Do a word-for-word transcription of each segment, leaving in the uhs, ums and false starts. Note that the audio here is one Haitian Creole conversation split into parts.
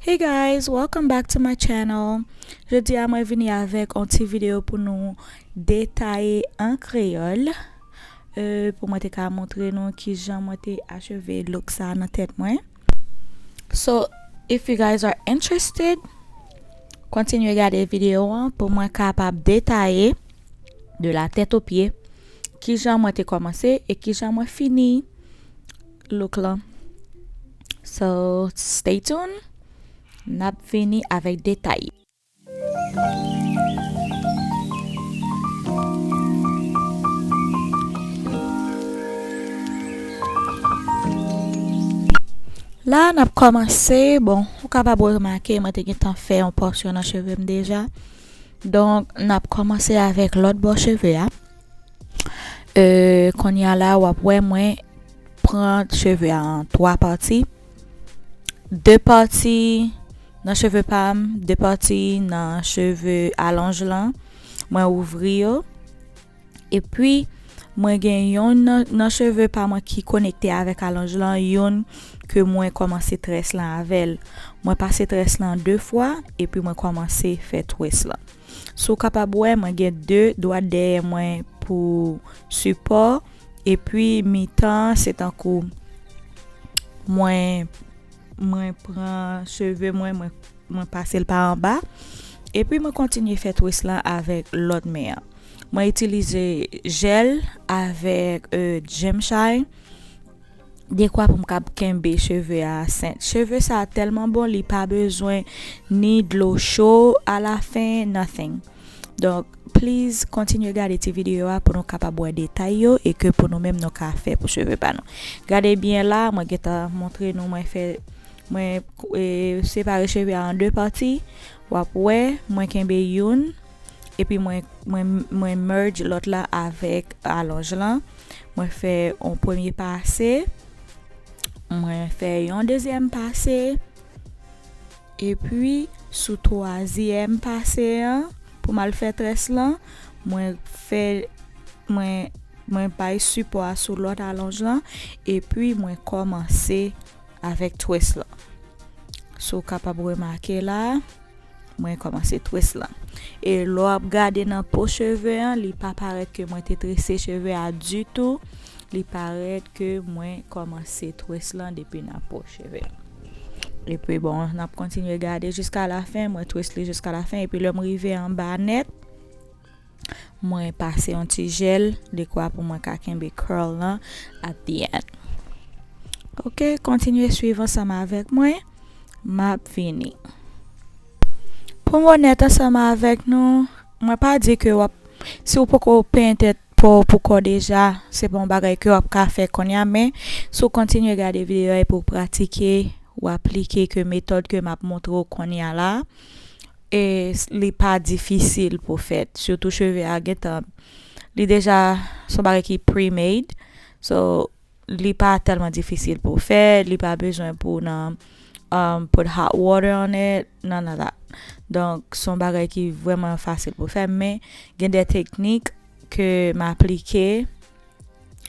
Hey guys, welcome back to my channel. Jodi a mwen vini avèk yon ti videyo pou nou detaye an kreyòl. Euh, pou mwen te ka montre nou kijan mwen te acheve look sa nan tèt mwen. So, if you guys are interested, kontinye gade videyo an pou mwen kapab detaye de la tèt o pye kijan mwen te kòmanse e kijan mwen fini look lan. So, stay tuned. N ap vini avèk detay. La, n ap kòmanse. Bon, ou kapab remake, mwen te gentan fè yon pòsyon nan cheve m deja. Donk, n ap kòmanse avèk lòt bò cheve a. Euh, kounye a la, w ap wè mwen pran cheve a an twa pati. De pati nan cheve pa m, de pati nan cheve alonj lan. Mwen ouvri yo. Epi, mwen gen yonn nan, nan cheve pa mwen ki konekte avèk alonj lan, yonn ke mwen kòmanse très lan avè l. Mwen pase très lan de fwa, epi mwen kòmanse fè très lan. Si w kapab wè, mwen gen de dwat dèyè mwen pou sipò, epi mitan, se tankou mwen, mwen pran cheve mwen, mwen, mwen pase l pa anba, epi mwen kontinye fè très lan avèk lòt men an. Mwen itilize jèl avèk, euh, Gemshine, dekwa pou m kab kenbe cheve a sent. Cheve sa a tèlman bon, li pa bezwen ni dlo cho alafen, nothing. Donk, please, kontinye gade ti videyo a pou nou kapab wè detay yo e ke pou nou menm nou ka fè pou cheve pa nou. Gade byen la, mwen gentan montre nou, mwen fè, mwen, eh, separe cheve a an de pati. W ap wè, mwen kenbe youn, epi mwen, mwen, mwen merge lòt la avèk alonj lan. Mwen fè yon premye pase, mwen fè yon dezyèm pase, epi sou twazyèm pase an, pou m al fè très lan, mwen fè, mwen, mwen bay sipò a sou lòt alonj lan, epi mwen kòmanse avèk très lan. Si w kapab remake la, mwen kòmanse très lan. E lè w ap gade nan po cheve an, li pa parèt ke mwen te trese cheve a ditou. Li parèt ke mwen kòmanse très lan depi nan po cheve an. Epi bon, n ap kontinye gade jiska lafen, mwen très li jiska lafen, epi lè m rive anba nèt, mwen pase yon ti jèl, dekwa pou mwen ka kenbe curl lan at the end. Ok, kontinye swiv ansanm avèk mwen, m ap vini. Pou m onèt ansanm avèk nou, mwen pa di ke w ap, si w poko penyen tèt pa w pou kò deja, se pa yon bagay ke w ap ka fè kounye a, men si w kontinye gade videyo a epi w pratike, w aplike ke metòd ke m ap montre w kounye a la, e s-, li pa difisil pou fèt, sitou cheve a gentan, li deja se yon bagay ki pre-made. So, li pa tèlman difisil pou fè, li pa bezwen pou nan, um, put hot water on it, none of that. Donk, se yon bagay ki vrèman fasil pou fè, men gen de teknik ke m aplike,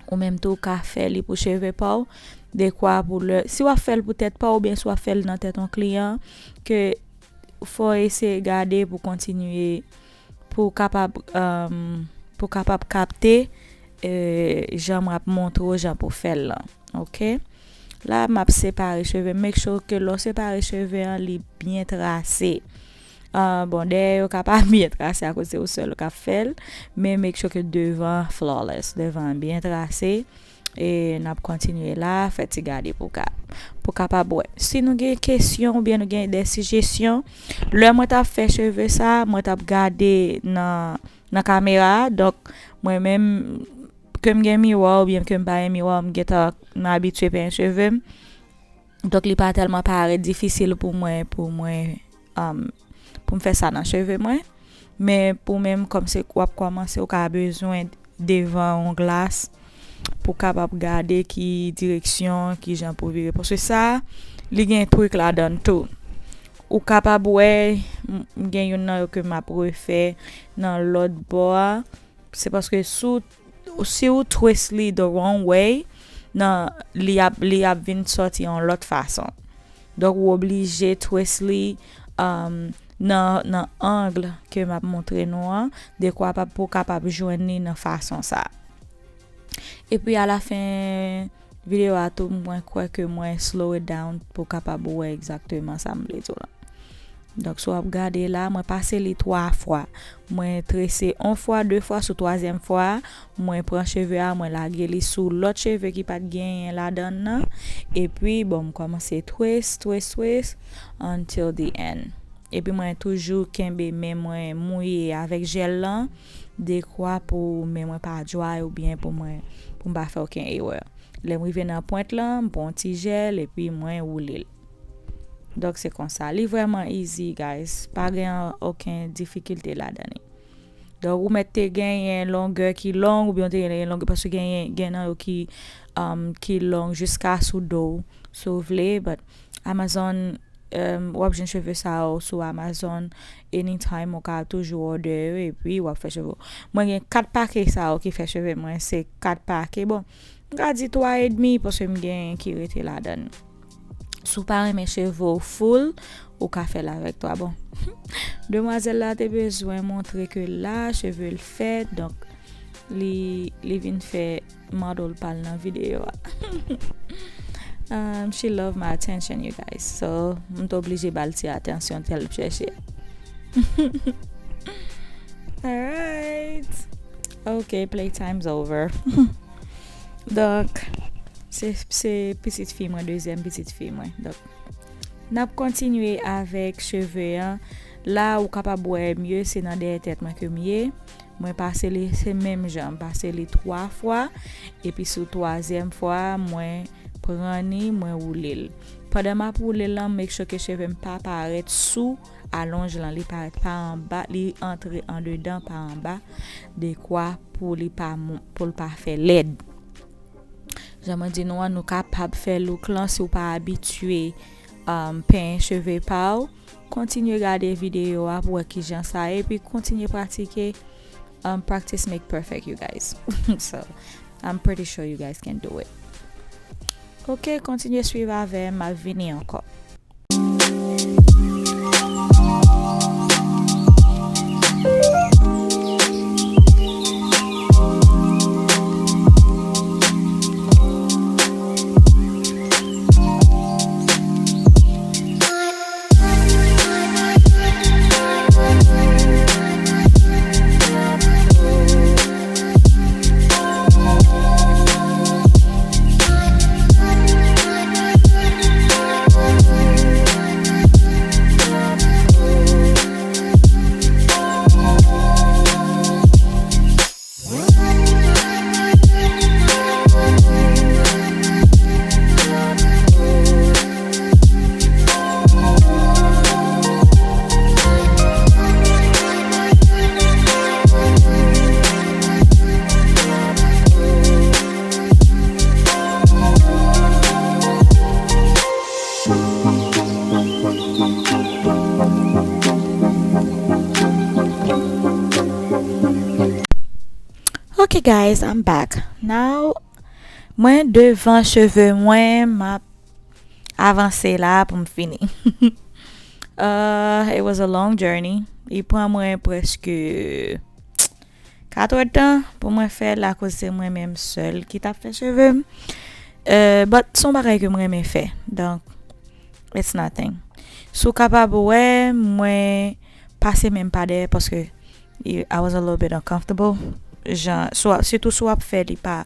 ou menm tou ka fè li pou cheve pa w, dekwa pou lè, si w ap fè l pou tèt pa w oubyen si w ap fè l nan tèt yon kliyan, ke fò w eseye gade pou kontinye, pou w kapab, um, pou w kapab kapte, eh, jan m ap montre w jan pou fè l lan. Ok? La, m ap separe cheve. Make sure ke lè w separe cheve an, li byen trase. Ah, bon, dèyè yo ka pa byen trase akoz se ou sèl k ap fè l, men make sure ke devan flawless, devan an byen trase. E n ap kontinye la, fè ti gade pou ka, pou kapab wè. Si nou gen kesyon oubyen nou gen de sijesyon, lè mwen t ap fè cheve sa, mwen t ap gade nan, nan kamera a. Donk, mwen menm, ke m gen miwa oubyen ke m pa gen miwa, m gentan, m abitye penyen cheve m. Donk, li pa tèlman parèt difisil pou mwen, pou mwen, um, pou m fè sa nan cheve mwen. Men pou menm, kòm se w ap kòmanse, ou ka bezwen devan yon glas pou kapab gade ki direksyon, ki jan pou vire. Paske sa, li gen trik ladan l tou. Ou kapab wè, m, m gen youn nan yo ke m ap refè nan lòt bò a. Se paske si w, si w twist li the wrong way, nan, li ap, li ap vin sòti yon lòt fason. Donk, ou oblije twist li, um, nan, nan ang ke m ap montre nou an, dekwa pa, pou w kapab jwenn li nan fason sa. Epi, alafen videyo a tou, mwen kwè ke mwen slow it down pou w kapab wè egzakteman sa m vle di w lan. Donk, si w ap gade la, mwen pase li twa fwa. Mwen trese yon fwa, de fwa, sou twazyèm fwa a, mwen pran cheve a, mwen lage li sou lòt cheve ki pa t genyen ladan l nan. Epi, bon, m kòmanse twist, twist, twist, until the end. Epi, mwen toujou kenbe men mwen mouye avèk jèl lan, dekwa pou men mwen pa dry oubyen pou mwen, pou m pa fè okenn erè. Lè m rive nan pwent lan, m pran yon ti jèl, epi mwen woule l. Donk, se konsa. Li vrèman easy, guys. Pa gen okenn difikilte ladan li. Donk, ou mèt te genyen longè ki long, oubyen w te genyen longè, paske genyen, gen nan yo ki, um, ki long jiska sou do w, si w vle, but Amazon, um, w ap jwenn cheve sa yo sou Amazon, anytime, ou ka toujou order yo, epi w ap fè cheve w. Mwen gen kat pake sa yo ki fè cheve mwen, se kat pake, bon, m ka di twa edmi, paske m gen ki rete ladan l. Si w pa renmen cheve w full, ou ka fè l avèk twa. Bon, demwazèl la te bezwen montre ke la, cheve l fèt, donk, li, li vin fè model pa l nan videyo a. Um, she love my attention, you guys. So, m t oblije ba l ti atansyon tèl m chèche. Alright. Ok, playtime's over. Donk, se, se pitit fi mwen, dezyèm pitit fi mwen. Donk, n ap kontinye avèk cheve an. La, ou kapab wè mye, se nan dèyè tèt mwen ke m ye. Mwen pase li, se menm jan, m pase li twa fwa. Epi sou twazyèm fwa, mwen pran li, mwen woule l. Pandan m ap woule l lan, m make sure ke cheve m pa parèt sou alonj lan, li parèt pa anba, li antre andedan pa anba, dekwa pou li pa mon-, pou l pa fè lèd. Jan mwen di nou an, nou kapab fè look lan si w pa abitye, um, penyen cheve pa w. Kontinye gade videyo a pou wè kijan sa ye, epi kontinye pratike. Um, practice make perfect, you guys. So, I'm pretty sure you guys can do it. Ok, kontinye swiv avè m, m ap vini ankò. Ok, guys, I'm back. Now, mwen devan cheve mwen, m ap avanse la pou m fini. Uh, it was a long journey. Li pran mwen prèske kat èdtan pou mwen fè l, akoz se mwen menm sèl ki t ap fè cheve m. Euh, but se yon bagay ke m renmen fè. Donk, it's nothing. Si w kapab wè, mwen pase men m pa dèyè paske I was a little bit uncomfortable. Jan, si w ap, sitou si w ap fè li pa,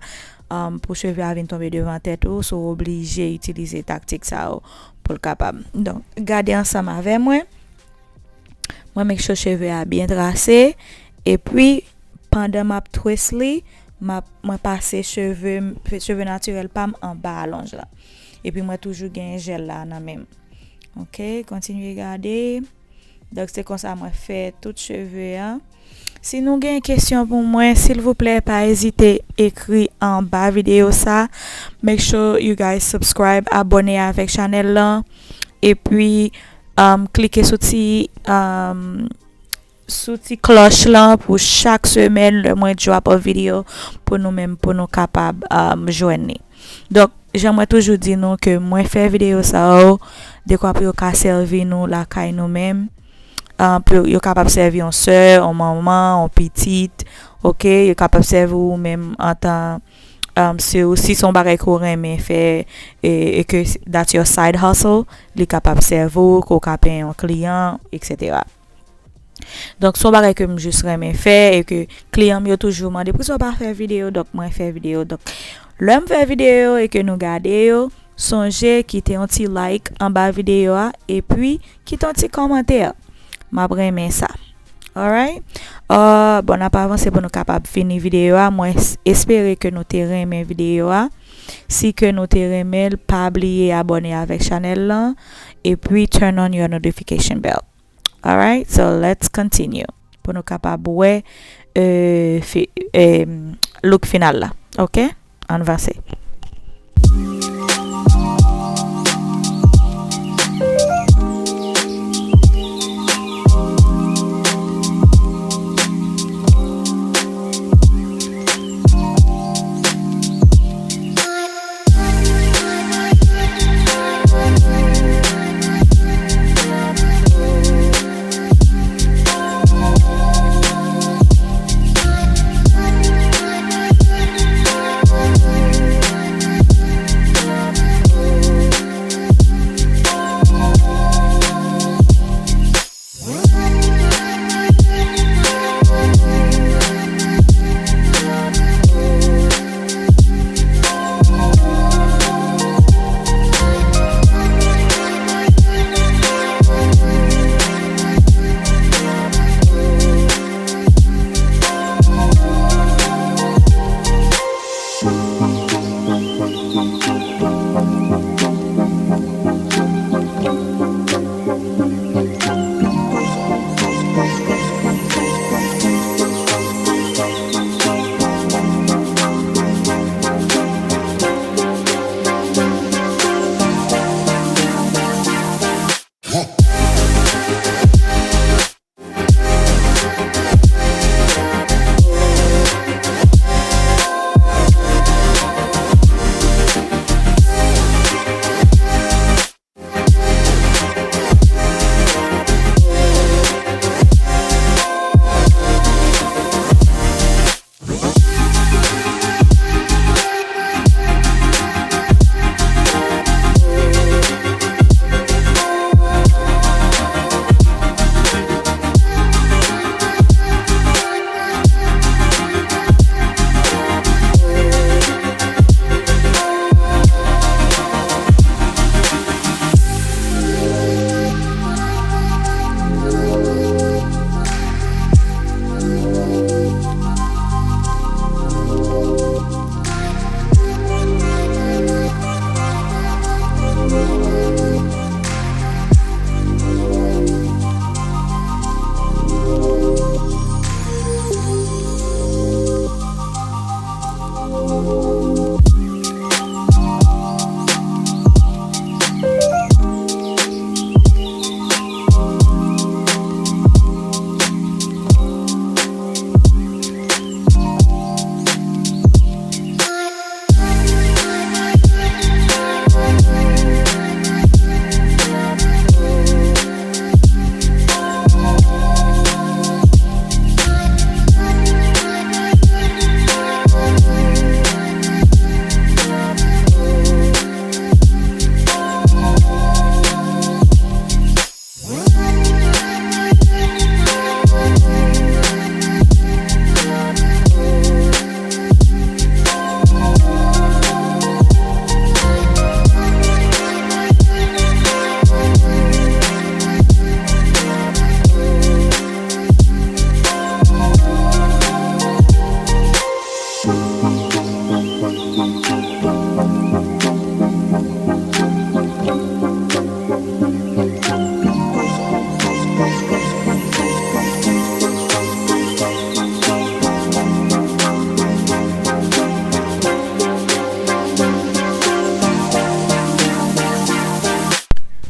um, pou cheve a vin tonbe devan tèt ou, so w oblije itilize taktik sa yo pou l kapab. Donk, gade ansanm avè mwen. Mwen make sure cheve a byen trase. Epi, pandan m ap twist li, m ap, mwen pase cheve m, cheve natirèl pa m anba alonj la. Epi mwen toujou gen jèl la nan men m. Ok, kontinye gade. Donk, se konsa mwen fè tout cheve an. Si nou gen kesyon pou mwen, silvouplè, pa ezite ekri anba videyo sa. Make sure you guys subscribe, abòne avèk chanèl lan. Epi, um, klike sou ti, um, sou ti klòch lan pou chak semèn lè mwen drop a video pou nou menm, pou nou kapab, um, jwenn li. Donk, Jan mwen toujou di nou ke mwen fè videyo sa yo dekwa pou yo ka sèvi nou lakay nou menm. Ah, pou yo kapab sèvi yon sè, yon manman, yon pitit, oke? Yo kapab sèvi ou menm antan, um, si, si se yon bagay ke w renmen fè, e, e ke that's your side hustle, li kapab sèvi w, ke w ka peye yon kliyan, etsetera. Donk, se yon bagay ke m jis renmen fè e ke kliyan m yo toujou mande, "Poukisa w pa fè videyo?" Donk, mwen fè videyo. Donk, lè m fè videyo e ke nou gade yo, sonje kite yon ti like anba videyo a, epi kite yon ti kòmantè. M ap renmen sa. Alright? Uh, bon, n ap avanse pou nou kapab fini videyo a. Mwen s-, espere ke nou te renmen videyo a. Si ke nou te renmen l, pa bliye abòne avèk chanèl lan, epi turn on your notification bell. Alright, so let's continue. Pou nou kapab wè, euh, fi-, euh, look final la. Oke? Ann vanse.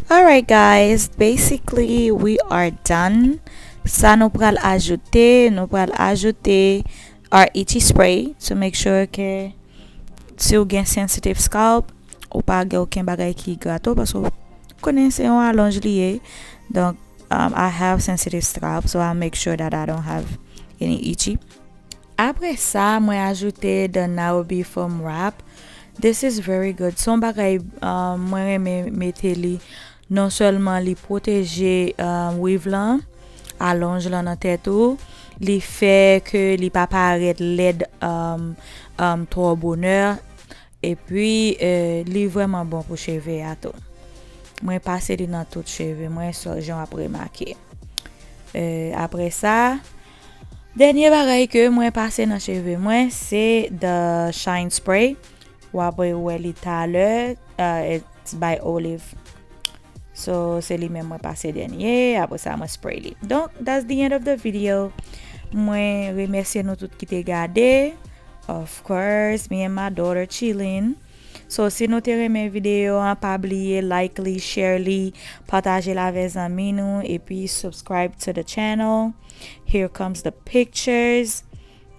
Alright, guys, basically, we are done. Sa nou pral ajoute, nou pral ajoute R E T spray to make sure ke si w gen sensitive scalp, ou pa gen okenn bagay ki grate w, paske w konnen se yon alonj li ye. Donk, um, I have sensitive scalp, so I make sure that I don't have any itchy. Apre sa, mwen ajoute the Niobe Foam Wrap. This is very good. Se yon bagay, um, mwen renmen mete li. Non sèlman li pwoteje, um, weave lan, alonj lan nan tèt ou, li fè ke li pa parèt lèd, um, um, twò bonè, epi, eh, li vrèman bon pou cheve a tou. Mwen pase li nan tout cheve mwen, sò jan w ap remake. Eh, apre sa, dènye bagay ke mwen pase nan cheve mwen, se the Shine Spray. W ap wè li talè, uh, it's by Olive. So, se li menm mwen pase dènye, apre sa mwen spray li. Donk, that's the end of the video. Mwen remèsye nou tout ki te gade. Of course, me and my daughter chillin. So, si nou te renmen videyo an, pa bliye like li, share li, pataje l avè zanmi nou, epi subscribe to the channel. Here comes the pictures.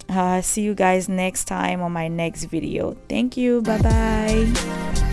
Uh, see you guys next time on my next video. Thank you. Bye bye.